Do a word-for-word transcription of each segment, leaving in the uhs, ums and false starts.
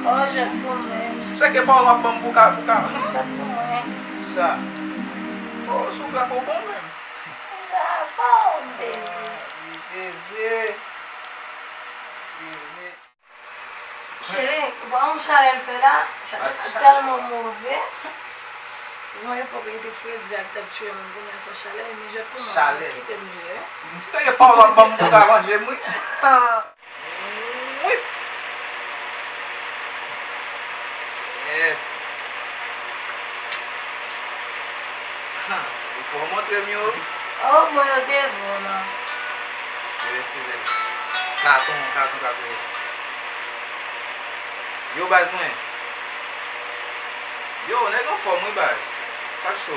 Oh, jwèt pou mwen. Sèke pawòl w ap ban m pou ka, pou ka. Jwèt pou mwen. Sa. Oh, sou plak ou bon menm. Sa fò, m peze. Li peze. Peze. Cheri, ou pa wè yon chalè l fè la? Chalè sa tèlman move. Gon epòk li te fredi ak t ap tiye moun, kounye a se chalè, men jwèt pou mwen, kite m jwe. Sèke pawòl w ap ban m pou ka manje m, wi. Wi. Kèt. Ha, ou fò montre m yo. Oh, mwen yo devan w la. Yo, eskize m. Katon, katon, katon. Yo, baz mwen. Yo, nèg anfòm, wi, baz. Sa k cho?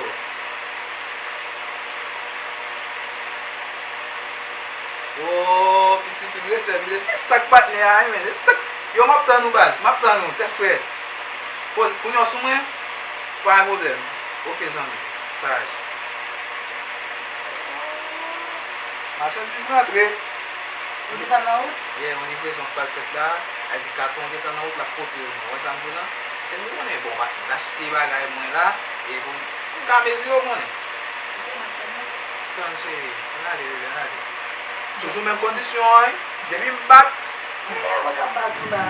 Oh, piti pil resèv, li resèv. Sa k patnè a, wi, men. Sa k, yo, m ap tann ou, baz. M ap tann ou, tèt frèt. Poze, kounye a w sou mwen? Pa gen pwoblèm. Oke, zanmi. Saj. Machandiz rantre. Ou gentan nan wout? Yeah, yon livrezon k pral fèt la. Sa di katon gentan nan wout, l ap pote yo. Ou wè sa m di w la? Se m konnen, bon, patnè, m achte bagay mwen la, e pou m, pou m ka mezire, w konnen. Ok, m ap tann ou. Tann, cheri. Ann ale, bebe, ann ale. Toujou menm kondisyon an, wi. Depi m bat. Mwen ka bat ou la.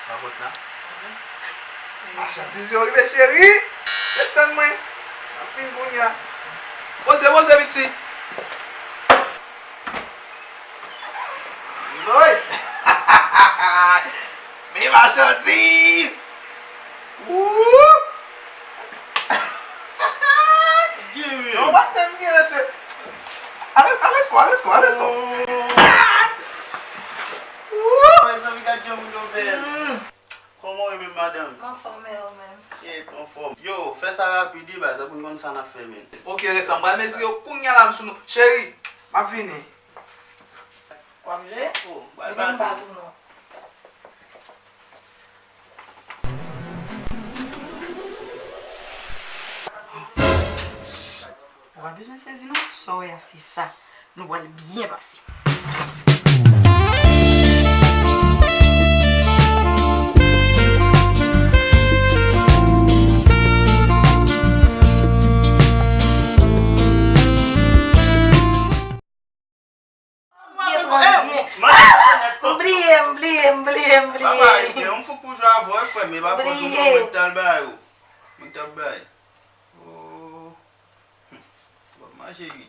Nan pòt la. Machandiz yo rive, cheri. Ret tann mwen. M ap vin kounye a. Poze, poze, piti. Woy. Men machandiz. Woup. Non, w ap tann byen, mesye. Alesko, alesko, alesko, alesko. Woup. Mezanmi, gad jan moun yo bèl. Mm. Kòman w ye menm, madanm? M anfòm, e ou menm? Shit, anfòm. Yo, fè sa rapid wi, baz, pou n konn sa n ap fè, men. Oke, resan, m pral mezire w kounye a la, m sou nou. Cheri, m ap vini. W ap jwe? Oh, m pral bat ou. Vin bat ou non. Ou pa bezwen sezi non, sa w wè a se sa. Nou pral byen pase. Byen pran, byen. M bliye, m bliye, m bliye, m bliye. Papa, e byen, m fout pou jwe avè w, frè m, e pa fòt ou non, mwen t al bay ou. Mwen t ap bay. Oh. W ap manje wi.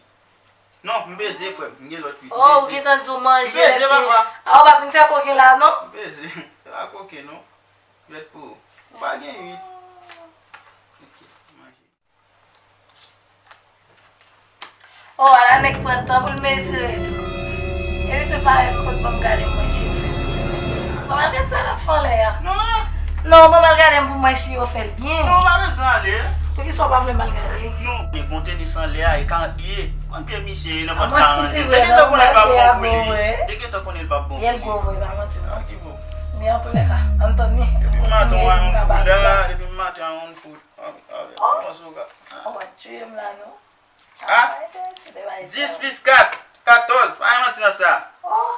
Non, m peze, frè m. M gen lòt wi. Oh, ou gentan di w manje, papa. A, ou pa vin fè koken la, non? M peze. Se pa koken, non. Jwèt pou ou. Ou pa gen wi. Ok, manje. Oh, ala nèg pran tan pou l mezire tou. Epi tou l pa menm pot ban m gade mwen si yo fè l byen. Bon, malgre sa l ap fè anlè a. Non. Non, bon, m al gade m pou m wè si yo fè l byen. Non, ou pa bezwen ale. Poukisa w pa vle m al gade? Non, men gon tenis anlè a, e karant li ye. Konn pye misye ye nan pòt karant li. Te gentan konnen l p ap bon pou li. Te gentan konnen l p ap bon pou li. Yè l gwo vre, pa manti non. A, ki bon. Men antoulèka, ann tann li. Depi maten w a yon fout la, depi maten w a yon fout. Avèk, avèk. Oh. Kòman se w ka? Oh, w ap tiye m la, non? Ah! Dis plis kat, katòz. Pa gen manti nan sa. Oh!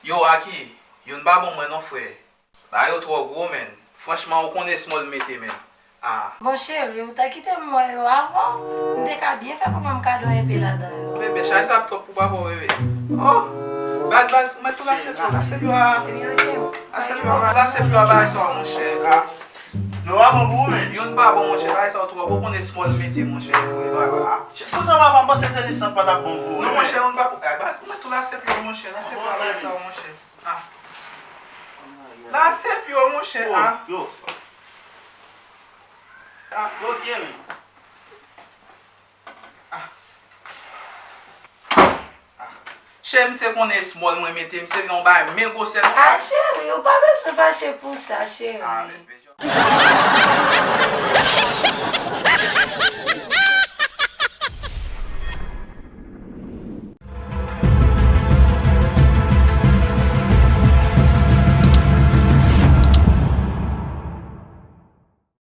Yo, Aki, youn pa bon mwen non, frè. Bagay yo twò gwo, menn. Franchman, ou konnen small mete, menn. Ah. Bon, cheri, ou ta kite m wè yo avan. M te ka byen fè papa m kado enpe ladan yo. Bebe, chay sa ap twòp pou papa w, bebe. Oh! Baz, baz, mwen tou lase pye w, lase pye w a. Ebyen, ok. Lase pye w a, lase pye w a, bagay sa yo, monchè. Ah. Yo pa bon pou ou, men. Youn pa bon, monchè. Bagay sa yo twò bon. Ou konnen small mete, monchè, pou e bagay la. Poutan papa m panse tenis lan pa t ap bon pou ou. Non, monchè, youn pa pou, eh, baz, mwen tou lase pye w, monchè. Lase pye w a, bagay sa yo, monchè. Ah. Lase pye w, monchè, ah. Yo. Ah. Ok, men. Ah. Ah. Chè, misye konnen small mwen mete, misye vin yon bagay men gwosè non. Ah, cheri, ou pa bezwen fache pou sa, cheri. Ah, bebe.